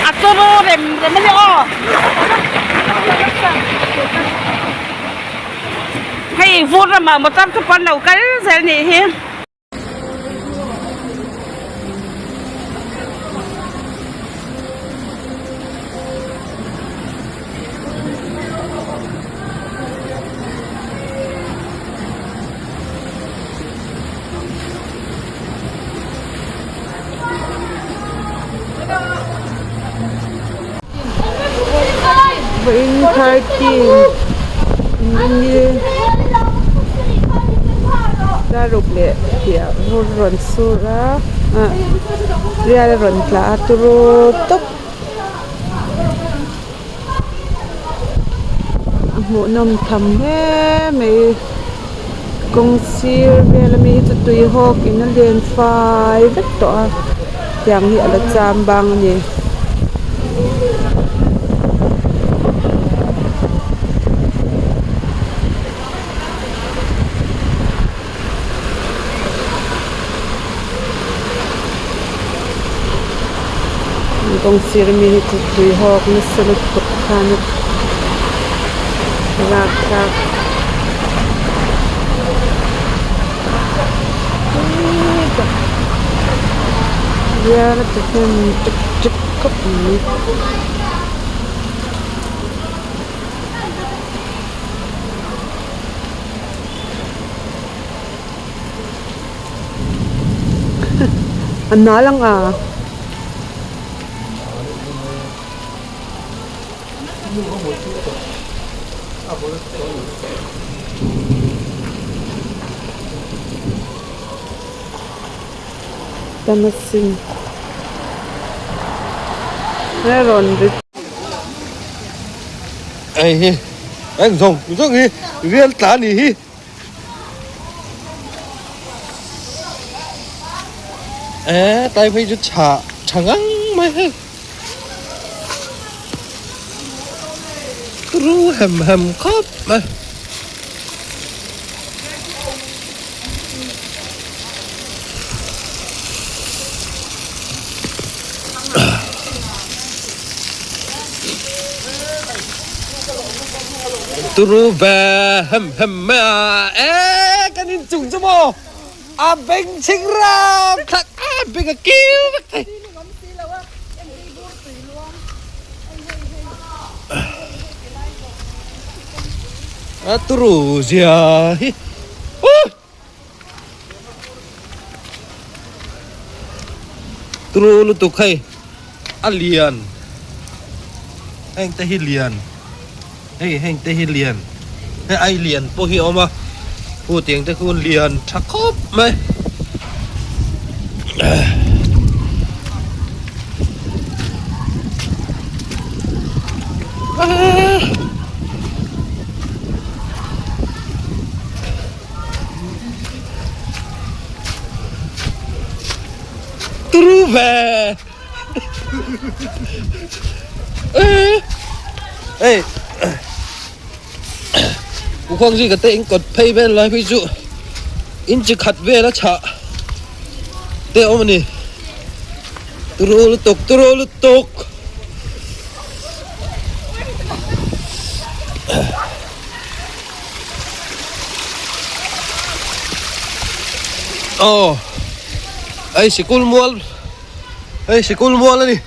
A turu rem rem a ni aw. Hei vur ramah motor chu pawn lo kal zel nih hi. Vawiin 13 ni daruk leh piah vur rawn sur a ah rial a rawn tla a turu tawp a hmuhnawm tham hle mai kawng sir vel ami hi chu tui hawk in a len fai vek tawh a tiang hi a la cham bang a ni. Kawng sir ami hi chu tui hawk nasa lutuk khan a lak tlak rial a ti hnem ṭek ṭek khawp mai. A nal ang a. Tamasin a rawn ri. Hei hi eng zawng zawng hi rial tla a nih hi. Eee tlai phei chu chha tha ngang mai hei ru hem hem khawp mai. Turu ve hem hem mai a e kan in chung chu maw a beng chhing ram thlak a beng a kiu vek thei a turu zia hi Turu lutuk hei a lian heng te hi lian hei heng te hi lian hei ai lian pawh hi a awm a hu tiang te khu lian tha khawp mai. Turu ve Ê Cú khoang gì cả tê in cột phei vel lai phei chu in chi khat vel a chhah te awm a ni turu lutuk turu lutuk. Aw hei sikul mual hei sikul mual a ni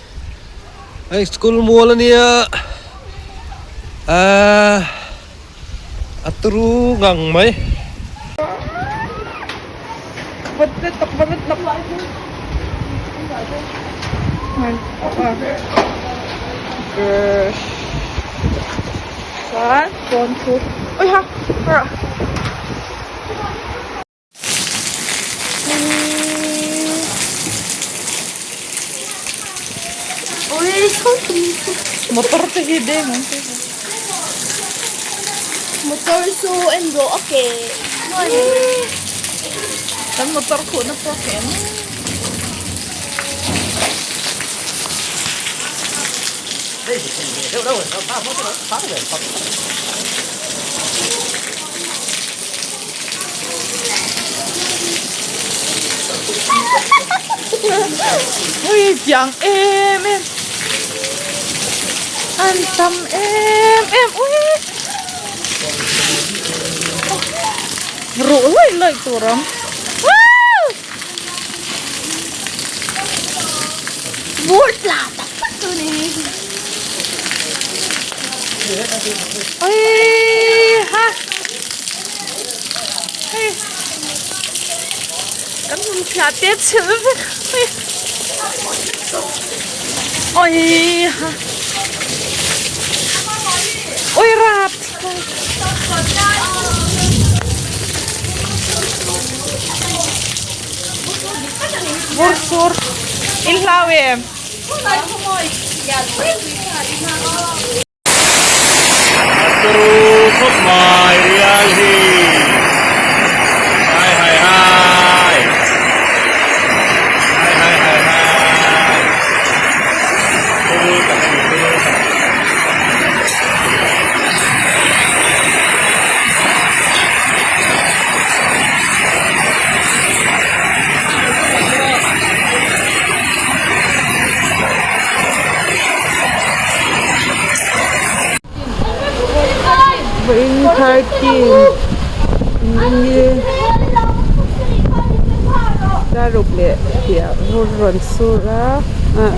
hei sikul mual a nia ahh a turu ngang mai. Chuan pawn chu ui ha rawh. Motor te hi deng ang te. Motor chu en rawh a ke. Kan motor khuhna pawh a ke ang. Ui tiang em em. an tam em em ui ruh lawih lawih tur a awm woo vur tla tak tak chu ni ui ha hei kan hmun phiah te chhilh vek hei ui ha ui rap Vur sur in hlau em? Turu khawp mai rial hi hai hai hai hai hai hai hai turu tak a ni turu tak. Vawiin 13 inrinni daruk leh piah vur rawn sur a ah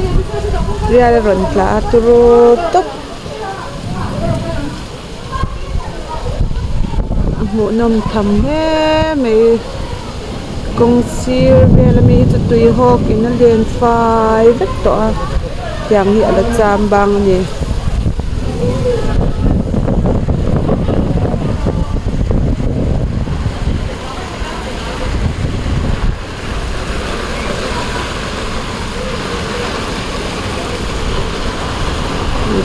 rial a rawn tla a turu tawp a hmuhnawm tham hle mai kawng sir vel ami hi chu tui hawk in a len fai vek tawh a tiang hi a la cham bang a ni.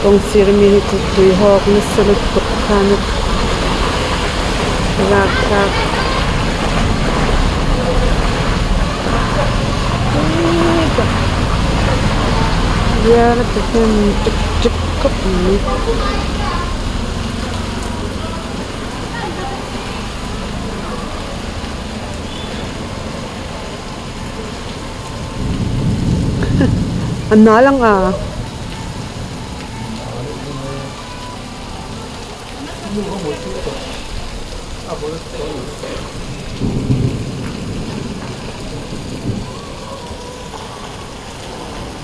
Kawng sir ami hi chu tui hawk nasa lutuk khan a lak thlak rial a ti hnem ṭek ṭek khawp mai. A nal ang a.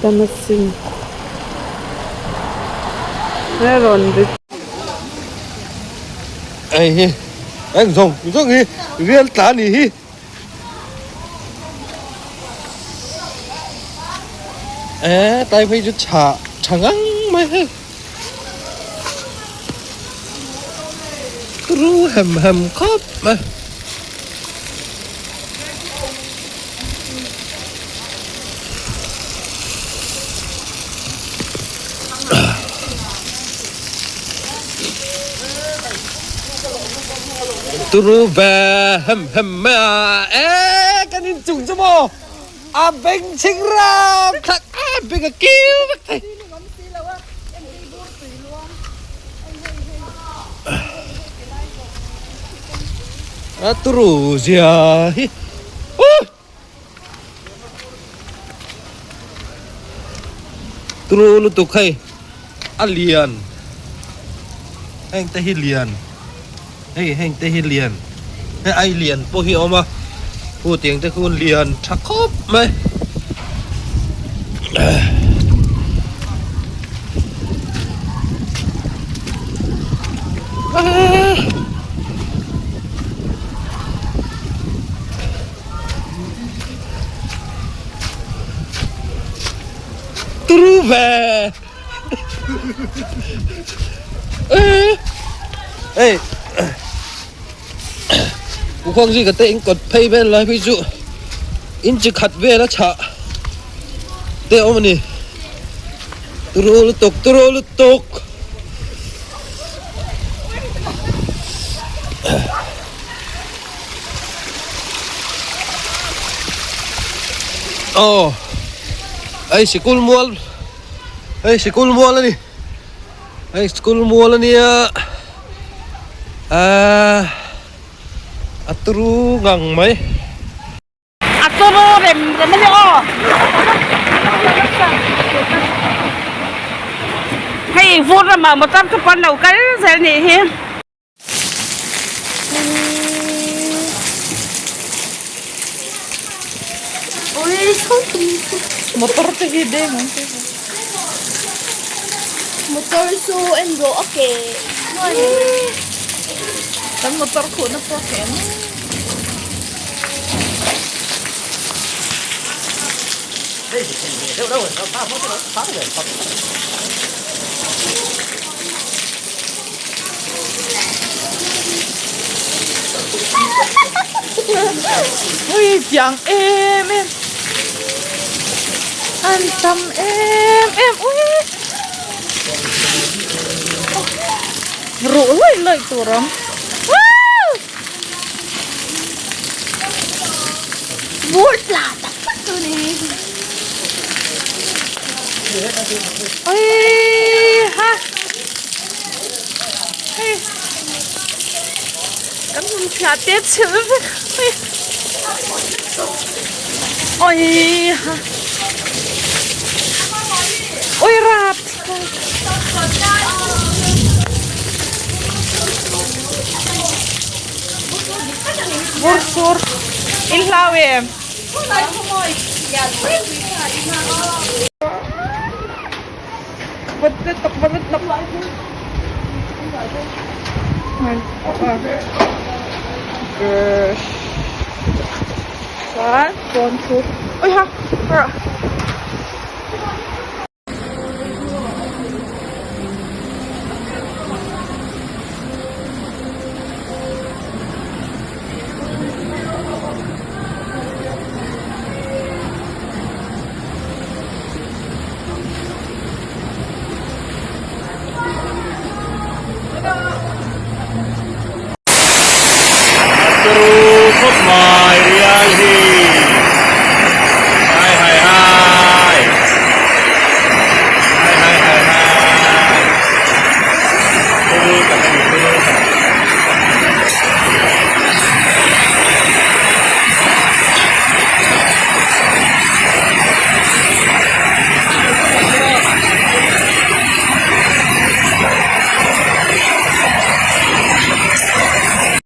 Tamasin a rawn ri. Hei hi eng zawng zawng hi rial tla a nih hi. Ê tay phei chu chha tha ngang mai hei ru hem hem khawp mai. Turu ve hem hem mai a e kan in chung chu maw a beng chhing ram thlak a beng a kiu vek thei a turu zia hi Turu lutuk hei a lian heng te hi lian hei heng te hi lian hei ai lian pawh hi a awm a hu tiang te khu lian tha khawp mai. Turu ve Ê Cú khoang gì cả tê in cột phây vel lai phei chu in chi khat vel a chhah te awm a ni turu lutuk turu lutuk. Aw hei sikul mual hei sikul mual a ni hei sikul mual a nia ahh a turu ngang mai. A turu rem rem a ni aw. Hei. Hei vur ramah motor te pawh an lo kal zel nih hi. Motor te hi deng ang te. Motor chu en rawh a ke. Kan motor khuhna pawh a ke ang. Ui tiang em em an tam em em ui ruh lawih lawih tur a awm. Vur tla tak tak chu ni. Oi ha. Hei. Kan hmun thla te chhil vek. Oi. Oi ha. Oi rap. Vur sur in hlau em? Chuan pawn chu oi ha.